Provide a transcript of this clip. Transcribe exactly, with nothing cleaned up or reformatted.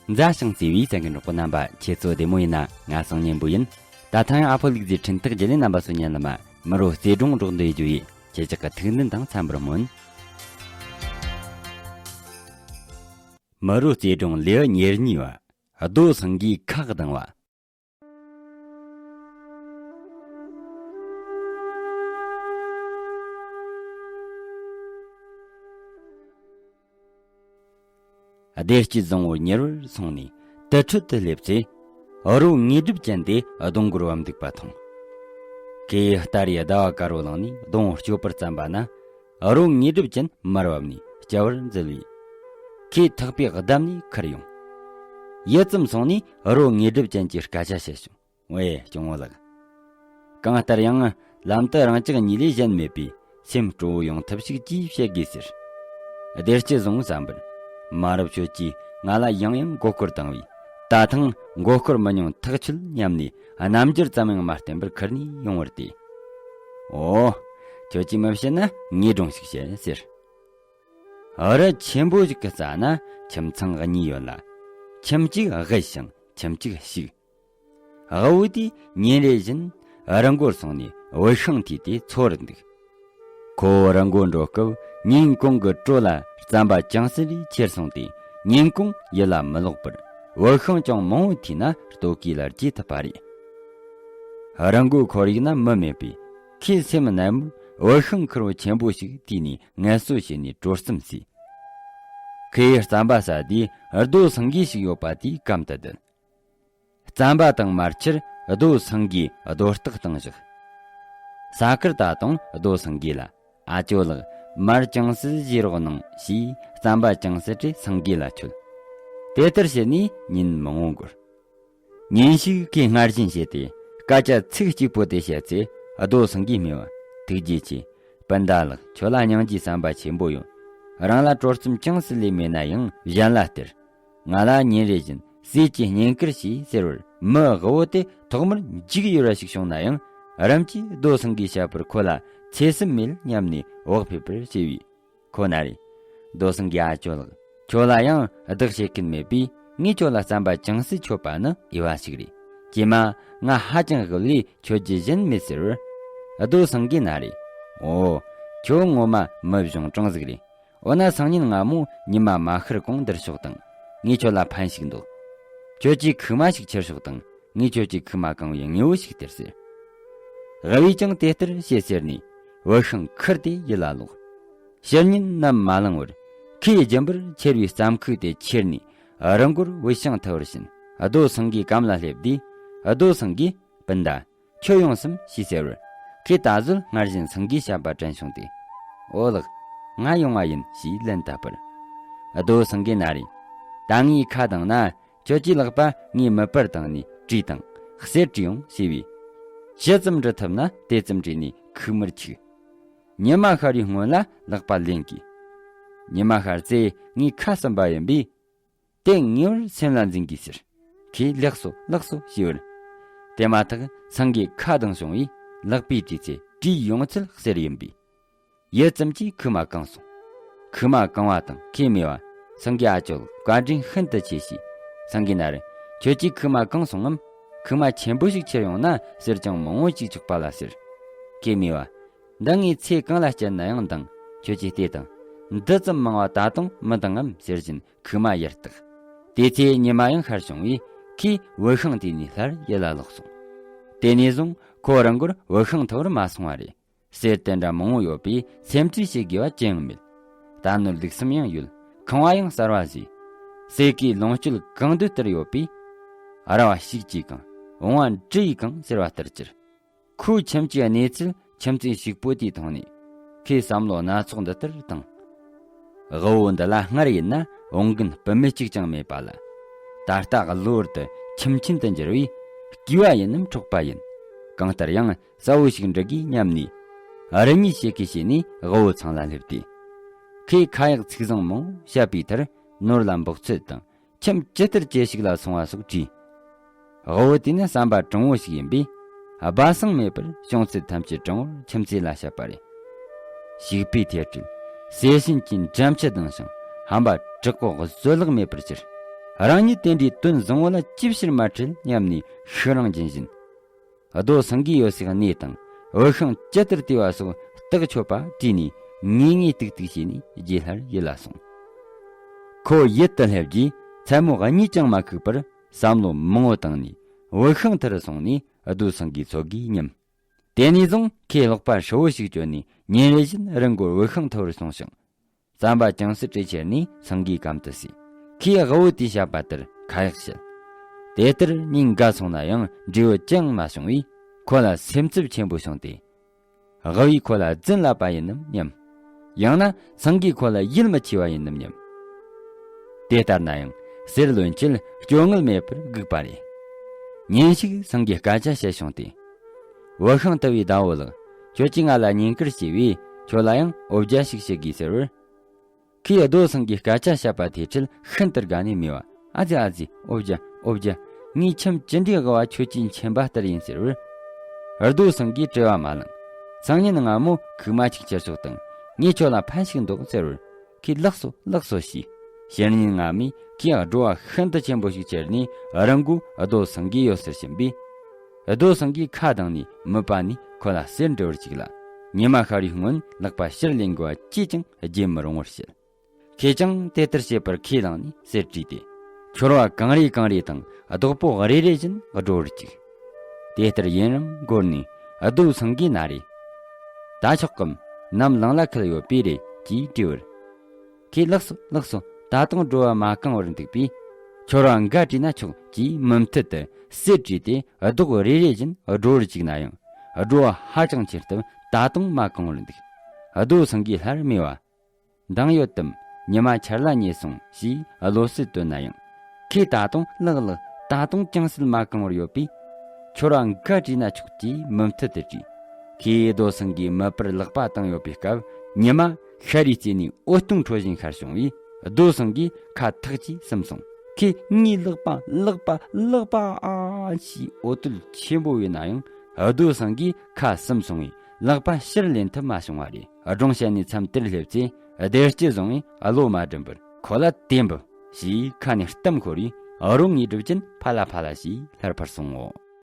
མཛའ་ཞིང་བརྩེ་བའི་གསན་མཁན་གྲོགས་པོ་རྣམ་པ། ཁྱེད་ཚོ་བདེ་མོ་ཡིན་ན། ང་སང་ཉན་པོ་ཡིན། ད་ཐེངས་ཡང་ཨ་ཕོ་ལུག་རྫིའི་འཕྲིན་ཐག་བརྒྱུད་ལས་རྣམ་པ་ཚོ་ཉན་ལ་མ། མི་རོ་རྩེ་སྒྲུང་སྒྲོག་འདོན་རྒྱུ་ཡི། ཁྱེད་ཅག་གི་ཐུགས་འདུན་དང་འཚམ་པར་སྨོན། མི་རོ་རྩེ་སྒྲུང་ལེའུ་ཉེར་གཉིས་པ། རྡོ་སེང་གེའི་ཁ་གདངས་པ། བདེ་སྐྱིད་བཟང་པོ་མྱུར་བར་སོང་ནས་དུར་ཁྲོད་དུ་སླེབས་ཚེ། རོ་དངོས་གྲུབ་ཅན་དེ་སྡོང་མགོར་བབས་འདུག་པ་མཐོང་། ཁོས་སྟ་རེའི་ཟླ་བ་དཀར་པོ་བླངས་ནས་སྡོང་གཅོད་པར་བརྩམས་པ་ན། རོ་དངོས་གྲུབ་ཅན་མར་བབས་ནས་སྐྱ་བར་འཛུལ་བས། ཁོས་ཐག་པས་བསྡམས་ནས་ཁུར་ཡོང་། ཡུད་ཙམ་སོང་ནས་རོ་དངོས་གྲུབ་ཅན་གྱིས་སྐད་ཆ་བཤད་བྱུང་། ཝེ་སྐྱོང་བོ་ལགས། གང་ལྟར་ཡང་ལམ་དུ་རང་ཅག་གཉིས་ལས་གཞན་མེད་པས་སེམས་སྤྲོ་བོ་ཡོང་ཐབས་ཤིག་ཅིག་བྱེད་དགོས་ཟེར། བདེ་སྐྱིད་བཟང་བསམ་པར། མ་རབས་ཁྱོད་ཀྱིས་ང་ལ་ཡང་ཡང་མགོ་སྐོར་བཏང་བས། ད་ཐེངས་མགོ་སྐོར་མི་ཉུང་ཐག་ཆོད་སྙམ་ནས་རྣམ་འགྱུར་ཙམ་ཡང་མ་བསྟན་པར་ཁུར་ནས་ཡོང་བར་བལྟས། ཨོ། ཁྱོད་ཀྱིས་མི་བཤད་ན་ངས་སྒྲུང་ཞིག་བཤད་ཟེར། རི་ཆེན་པོ་ཞིག་གི་རྩ་ན་ཁྱིམ་ཚང་གཉིས་ཡོད་ལ། ཁྱིམ་གཅིག་དབུལ་ཞིང་ཁྱིམ་གཅིག་ཕྱུག། དབུལ་བོ་དེས་ཉིན་རེ་བཞིན་རི་མགོར་སོང་ནས་བུད་ཤིང་འཐུས་ཏེ་འཚོ་བར་འདུག། ཁོ་བོ་རི་མགོར་འགྲོ་སྐབས་ཉིན་གུང་གི་དྲོད་ལ་རྩམ་པ་ཅུང་ཟད་རེ་ཁྱེར་སོང་སྟེ། ཉིན་གུང་ཡིད་ལ་མི་ལོག་པར་བུད་ཤིང་ཅུང་མང་བོ་འཐུས་ན་ལྟོ་གོས་ལ་བརྗེ་ཐུབ་པ་རེད། རི་མགོའི་ཁོར་ཡུག་ན་མི་མེད་པས། ཁོའི་སེམས་རྣལ་མོར་བུད་ཤིང་ཁེར་བོ་ཆེན་པོ་ཞིག་བཏུས་ནས་ངལ་གསོ་བྱས་ནས་དྲོ་རྩམ་ཟོས། ཁོས་རྩམ་པ་ཟ་དུས་རྡོ་སེང་གེ་ཞིག་ཡོད་པ་དེའི་གམ་དུ་བསྡད། རྩམ་པ་དང་མར་ཆུར་རྡོ་སེང་གེའི་རྡོ་སྟག་བཏང་བཞག། ས་ཁུར་ད་དུང་རྡོ་སེང་གེ་ལ། ཨ་ཅོ་ལགས། མར་ཅུང་ཟད་བཞེས་རོགས་གནང་ཞེས་རྩམ་པ་ཅུང་ཟད་རེ་སེང་གེ་ལ་མཆོད། དེ་ལྟར་བྱས་ནས་ཉིན་མང་པོ་འགོར། ཉིན་ཞིག་ཁོས་སྔར་བཞིན་བྱས་ཏེ་སྐད་ཆ་ཚིག་གཅིག་པོ་དེ་བཤད་ཚེ། རྡོ་སེང་གེས་སྨྲས་པ། ཐུགས་རྗེ་ཆེ། སྤུན་ཟླ་ལགས། ཁྱོད་ལ་སྙིང་རྗེའི་བསམ་པ་ཆེན་པོ་ཡོད། རང་ལ་དྲོ་རྩམ་ཅུང་ཟད་ལས་མེད་ན་ཡང་གཞན་ལ་སྟེར། ང་ལ་ཉིན་རེ་བཞིན་ཟས་ཀྱི་བསྙེན་བཀུར་བྱོས་ཟེར་བར། མི་དབུལ་བོ་དེ་ཐོག་མར་འཇིགས་ཡུར་བ་ཞིག་བྱུང་ན་ཡང་། རིམ་གྱིས་རྡོ་སེང་གེའི་ཞབས་པུར་ཁོ་ལ་ཚེ་སེམས་མེད་སྙམ་ནས་བག་ཕེབས་པར་བྱས་པས། ཁོ་ན་རེ། རྡོ་སེང་གེ་ཨ་ཅོ་ལགས། ཁྱོད་ལ་ཡང་བདག་བྱེད་མཁན་མེད་པས། ངས་ཁྱོད་ལ་རྩམ་པ་ཅུང་ཟད་མཆོད་པ་ནི་འོས་པ་ཞིག་རེད། ཀྱེ་མ། ང་ཧ་ཅང་དབུལ་བས་མཆོད་རྒྱུ་གཞན་མེད་ཟེར་བར། རྡོ་སེང་གེ་ན་རེ། འོ། ཁྱོད་ངོ་མ་མི་གཞུང་དྲང་ཟིག་རེད། འོ་ན་སང་ཉིན་སྔ་མོ་ཉི་མ་མ་ཤར་གོང་འདིར་ཤོག་དང་། ངས་ཁྱོད་ལ་ཕན་ཞིག་འདོགས། ཁྱོད་ཀྱིས་ཁུག་མ་ཞིག་ཁྱེར་ཤོག་དང་། ངས་ཁྱོད་ཀྱི་ཁུག་མ་གང་བའི་དངོས་པོ་ཞིག་སྟེར་ཟེར། དབུལ་བས་ཀྱང་དེ་ལྟར་བྱེད་ཟེར་ནས་བུད་ཤིང་ཁུར་ཏེ་ཡིད་ལ་ལོག། ཕྱི་ཉིན་ནམ་མ་ལངས་པར་ཁོས་རྒྱུན་པར་ཁྱེར་བའི་རྩམ་ཁུག་དེ་ཁྱེར་ནས་རི་མགོར་བུད་ཤིང་འཐུ་བར་ཕྱིན། རྡོ་སེང་གེའི་གམ་ལ་སླེབས་དུས། རྡོ་སེང་གེས། སྤུན་ཟླ། ཁྱོད་ཡོང་སོང་ཞེས་ཟེར་བར། ཁོས་ད་གཟོད་སྔར་བཞིན་སེང་གེའི་བཤད་པ་དྲན་བྱུང་སྟེ། ཨོ་ལགས། ང་ཡོང་བ་ཡིན་ཞེས་ལན་བཏབ་པར། རྡོ་སེང་གེ་ན་རེ། ད་ངའི་ཁ་གདངས་ན། ཁྱོད་ཀྱི་ལག་པ་ངས་མིད་པར་བཏང་ནས་བྲིས་དང་གསེར་བྲིས་ཡོང་ཞེས་པས། ཇི་ཙམ་འབྲི་ཐུབ་ན་དེ་ཙམ་བྲིས་ནས་ཁུག་མར་འཁྱུག། ཉི་མ་ཤར་བའི་སྔོན་ལ་ལག་པ་ལེན་དགོས། ཉི་མ་ཤར་ཚེ་ངའི་ཁ་ཟུམ་པ་ཡིན་པས། དེ་ངེས་པར་སེམས་ལ་འཛིན་དགོས་ཟེར། ཁོས་ལེགས་སོ་ལེགས་སོ་ཞེས་པར། དེ་མ་ཐག་སེང་གེ་ཁ་གདངས་བྱུང་བས་ལག་པས་བྲིས་ཚེ་བྲིས་ཡོང་ཚད་གསེར་ཡིན་པས། ཡུད་ཙམ་གྱིས་ཁུག་མ་གང་སོང་། ཁུག་མ་གང་བ་དང་ཁོས་སྨྲས་པ། སེང་གེ་ཨ་ཅོ་ལགས། བཀའ་དྲིན་ཤིན་ཏུ་ཆེ་ཞེས། སེང་གེ་ན་རེ། ཁྱོད་ཀྱིས་ཁུག་མ་གང་སོང་ངམ། ཁུག་མ་ཆེན་པོ་ཞིག་ཁྱེར་ཡོང་ན་གསེར་ཅུང་མང་བོ་ཞིག་ཆོག་པ་ལ་ཟེར། ཁོས་སྨྲས་པ། འདི་ངས་ཚེ་གང་ལ་སྤྱད་ན་ཡང་འདང་། ཁྱོད་ཀྱིས་བལྟས་དང་། འདི་ཙམ་མང་བ་ད་དུང་མི་འདང་ངམ་ཟེར་བཞིན་ཁུག་མ་ཡར་བཏེགས། དེ་ཚེ་ཉི་མ་ཡང་ཤར་བྱུང་བས་ཁོས་བུད་ཤིང་དེ་ནས་སླར་ཡིད་ལ་ལོག་སོང་། དེ་ནས་བཟུང་ཁོ་རི་མགོར་བུད་ཤིང་འཐུ་བར་མ་སོང་བ་རེད། གསེར་དེ་འདྲ་མང་བོ་ཡོད་པས་སེམས་ཁྲལ་བྱེད་དགོས་པ་ཅི་ཡང་མེད། རྟ་ནོར་ལུག་གསུམ་ཡང་ཡོད། ཁང་བ་ཡང་གསར་བ་བཟོས། ཟས་གོས་ལོངས་སྤྱོད་གང་འདོད་ལྟར་ཡོད་པས། ར་བ་བྱིའུ་གྱིས་གང་། བོང་བུ་འབྲི་ཡིས་གང་ཟེར་བ་ལྟར་གྱུར། ཁོའི་ཁྱིམ་གྱི་གནས་ཚུལ་ཁྱིམ་མཚེས་ཕྱུག་པོ་དེས་མཐོང་ནས། ཁོས་བསམ་བློ་སྣ་ཚོགས་འདི་ལྟར་བཏང་། དབུལ་བོ་འདི་ལ་སྔར་ཡིན་ན་བང་རྒན་བུད་མེད་གཅིག་ཀྱང་མེད་པ་ལ། ད་ལྟ་གློ་བུར་དུ་ཁྱིམ་ཆེན་དུ་འགྱུར་བས། སྐྱེས་པ་ཡིན་ནམ་འཕྲོག་པ་ཡིན། གང་ལྟར་ཡང་གསལ་བོ་ཞིག་འབྲི་དགོས་སྙམ་ནས། རུ་གཉིས་ཞིག་གིས་བྱས་ནས་དབུལ་བོ་ཚང་ལ་སླེབས་ཏེ། ཁོས་ཁ་ཡག་ཚིག་བཟང་མང་བོ་བཤད་པའི་མཐར། ནོར་ལ་འབོག་ཚོད་དང་། ཁྱིམ་ཇི་ལྟར་སྐྱེ་ཞིག་ལ་སོང་བ་སོགས་དྲིས། དབུལ་བོ་དེ་ནི་བསམ་པ་དྲང་བོ་ཞིག་ཡིན་པས། སྦ་གསང་མེད་པར་བྱུང་ཚུལ་ཐམས་ཅད་དྲང་བོར་ཁྱིམ་མཚེས་ལ་བཤད་པ་རེད། ཕྱུག་པོས་ཐེར་ཁྲལ། ཟས་ཞིམ་གྱི་འགྲམ་ཆུ་ལྡང་ཞིང་ཧམ་པ་དྲག་པོ་བཟོད་གླགས་མེད་པར་གྱུར། རང་ཉིད་དེ་འདྲའི་དོན་བཟང་བོ་ལ་ཅིའི་ཕྱིར་མ་ཁྲེལ་སྙམ་ནས་ཤི་རང་སྦྱིན་བཞིན། རྡོ་སེང་གེ་ཡོད་སའི་གནས་དང་འོད་ཤིང་ཇི་ལྟར་བལྟས་པ་སོགས་རྟགས་ཆོད་པ་བྲིས་ནས་ངེས་ངེས་ཏིག་ཏིག་བྱས་ནས་རྗེ་སླར་ཡུལ་ལ་སོང་། ཁོ་ཡུལ་དུ་སླེབས་རྗེས་མཚན་མོ་གཉིད་ཀྱང་མ་ཁུག་པར་བསམ་བློ་མང་བོ་བཏང་ནས་འོད་ཤིང་མཐར་སོང་ནས་རྡོ་སེང་གེའི་ཚོད་དགོས་སྙམ། དེ་ནས་བཟུང་ཁོས་ལག་པ་ཧྲིལ་བོ་ཞིག་བཅོལ་ནས་ཉིན་རེ་བཞིན་རི་མགོར་འོད་ཤིང་འཐུ་བར་སོང་ཞིང་། རྩམ་པ་ཅུང་ཟད་དཀྲིས་ཁྱེར་ནས་སེང་གེའི་གམ་དུ་ཟས། ཁོས་དབུལ་བོ་དེས་བཤད་པ་ལྟར་ཁ་ཡག་བྱེད། དེ་ལྟར་ཉིན་འགའ་སོང་ན་ཡང་འབྲས་བུ་ཅི་ཡང་མ་བྱུང་བས་ཁོ་ལ་སེམས་འཚབ་ཆེན་པོ་བྱུང་སྟེ། དབུལ་བོས་ཁོ་ལ་རྫུན་ལབ་པ་ཡིན་ནམ་སྙམ། ཡང་ན་སེང་གེས་ཁོ་ལ་ཡིད་མི་ཆེས་པ་ཡིན་ནམ་སྙམ། དེ་ལྟར་ན་ཡང་གསེར་ལོན་ཆེད་སྐྱོ་ངལ་མེད་པར་སྒུག་པ་རེད། ཉིན་ཞིག་སེང་གེས་སྐད་ཆ་བཤད་བྱུང་སྟེ། འོད་ཤིང་འཐུ་བའི་ཟླ་བོ་ལགས། ཁྱོད་ཀྱིས་ང་ལ་བསྙེན་བཀུར་བྱས་པས་ཁྱོད་ལ་ཡང་འོ་བརྒྱ་ཞིག་ཞུ་དགོས་ཟེར་བར། ཁོས་རྡོ་སེང་གེས་སྐད་ཆ་བཤད་པ་དེ་འཕྲལ་ཤིན་ཏུ་དགའ་ནས་སྨྲས་པ། ཨ་ཙི་ཨ་ཙི། འོ་བརྒྱ་འོ་བརྒྱ། ངའི་ཁྱིམ་ཅི་འདྲའི་དབུལ་བ་ཁྱོད་ཀྱིས་མཁྱེན་པ་ལྟར་ཡིན་ཟེར་བར། རྡོ་སེང་གེས་བྲེལ་བ་མ་ལངས། སང་ཉིན་སྔ་མོ་ཁུག་མ་ཅིག་ཁྱེར་ཤོག་དང་ངས་ཁྱོད་ལ་ཕན་ཞིག་འདོགས་ཟེར་བར། ཁོས་ལགས་སོ་ལགས་སོ་ཞུས། ཕྱི་ཉིན་སྔ་མོས་ཁོས་སྒྲོ་བ་ཤིན་ཏུ་ཆེན་པོ་ཞིག་ཁྱེར་ནས་རི་མགོའི་རྡོ་སེང་གེ་ཡོད་སར་ཕྱིན་པས། རྡོ་སེང་གེས་ཁ་གདངས་ནས་མིད་པ་ནས་ཁོ་ལ་གསེར་འབྲི་བར་བཅུག་ལ། ཉི་མ་ཤར་བའི་སྔོན་ལག་པ་ཕྱིར་ལེན་དགོས་པ་ཅིས་ཀྱང་བརྗེད་མི་རུང་བར་བཤད། ཁོས་ཀྱང་དེ་ལྟར་བྱེད་པར་ཁས་བླངས་ནས་གསེར་བྲིས་ཏེ། ཁྱོར་བ་གང་རེ་གང་རེ་དང་རྡོག་པོ་རེ་རེ་བཞིན་སྒྲོ་བར་བཅུག་དེ་ལྟར་ཡུན་རིང་འགོར་ནས་རྡོ་སེང་གེས་ན་རེ། ད་ཆོག་གམ། ནམ་ལངས་ལ་ཁུལ་ཡོད་པས་རེད་ཅེས་དྲིས་པར། ཁོས་ལགས་སོ་ལགས་སོ། ད་དུང་སྒྲོ་བ་མ་གང་བར་འདུག་པས། ཁྱོར་བ་འགའ་བྲིས་ན་ཆོག་ཅེས་མུ་མཐུད་དུ་གསེར་བྲིས་ཏེ་རྡོག་རེ་རེ་བཞིན་སྒྲོ་བར་བཅུག་ན་ཡང་སྒྲོ་བ་ཧ་ཅང་ཆེ་སྟབས་ད་དུང་མ་གང་བར་འདུག་རྡོ་སེང་གེས་སླར་སྨྲས་པ། འདང་ཡོད་དམ། ཉི་མ་འཆར་ལ་ཉེ་སོང་ཞེས་བློ་གསལ་བཏོན་ན་ཡང་། ཁོས་ད་དུང་ལགས་ལགས། ད་དུང་ཅུང་ཟད་མ་གང་བར་ཡོད་པས། ཁྱོར་བ་འགའ་བྲིས་ན་ཆོག་ཅེས་མུ་མཐུད་དུ་དྲིས། ཁོས་རྡོ་སེང་གེའི་མིད་པར་ལག་པ་བཏང་ཡོད་པའི་སྐབས་ཉི་མ་ཤར་རིའི་རྩེ་ནས་འོད་སྟོང་འཕྲོ་བཞིན་ཤར་བྱུང་བས་རྡོ་སེང་གེས་ཁ་ཐག་གིས་བསུབས་སོང་། ཁོས་ངའི་ལག་པ་ལག་པ་ལག་པ་ཨ་ཞེས་འོ་དོད་ཆེན་པོ་བས་ན་ཡང་རྡོ་སེང་གེས་ཁ་བསུབས་སོང་བས་ལག་པ་ཕྱིར་ལེན་ཐབས་མ་བྱུང་བ་རེད། སྒྲུང་བཤད་ནས་མཚམས་དེར་སླེབས་ཚེ་བདེ་སྐྱིད་བཟུང་བས་བློ་མ་སྒྲིམ་པར་ཁོ་ལ་དེ་འབུལ་ཞེས་ཁ་ནས་གཏམ་ཤོར་བས་རོ་ལངས་གྲབས་ཀྱིན་ཕ་ལ་ཕ་ལ་ཞེས་སླར་ཕར་སོང་ངོ་།